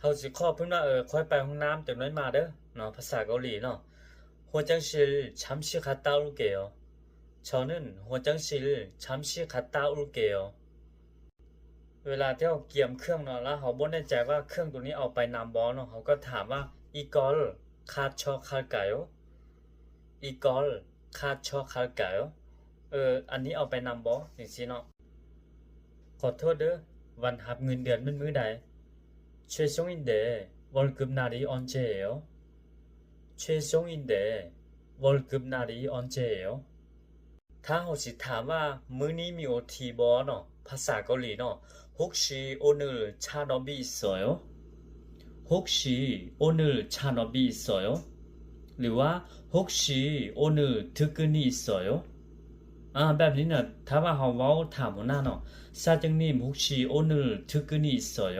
ເຮົາຊິຂໍເພິ່ນວ່າ ເອີ ຂ້ອຍໄປຫ້ອງນ້ຳ ຈັກໜ້ອຍມາເດີເນາະ ພາສາເກົາຫຼີເນາະ. 화장실 잠시 갔다 올게요. 저는 화장실 잠시 갔다 올게요. ເວລາທີ່ເຮົາກຽມເຄື່ອງເນາະ ແລ້ວເຮົາບໍ່ແນ່ໃຈວ່າເຄື່ອງໂຕນີ້ເອົາໄປນຳບໍ່ເນາະ ເຮົາກໍຖາມວ່າ 이걸 가져갈까요? 이걸 가져갈까요? ເອີ ອັນນີ້ເອົາໄປນຳບໍ່ ຈັ່ງຊີ້ເນາະ. ຂໍໂທດເດີ ວັນຮັບເງິນເດືອນແມ່ນມື້ໃດ? 최종인데 월급 날이 언제예요? 최종인데 월급 날이 언제예요? ຖ້າເຮົາຊິຖາມວ່າ ມື້ນີ້ມີໂອທີບໍ່ເນາະ ພາສາເກົາຫຼີເນາະ 혹시 오늘 잔업이 있어요? 혹시 오늘 잔업이 있어요? ຫຼືວ່າ 혹시 오늘 특근이 있어요? ອາ ແບບນີ້ນະ ຖ້າວ່າເຮົາເວົ້າຖາມຫົວໜ້າເນາະ 사장님 혹시 오늘 특근이 있어요?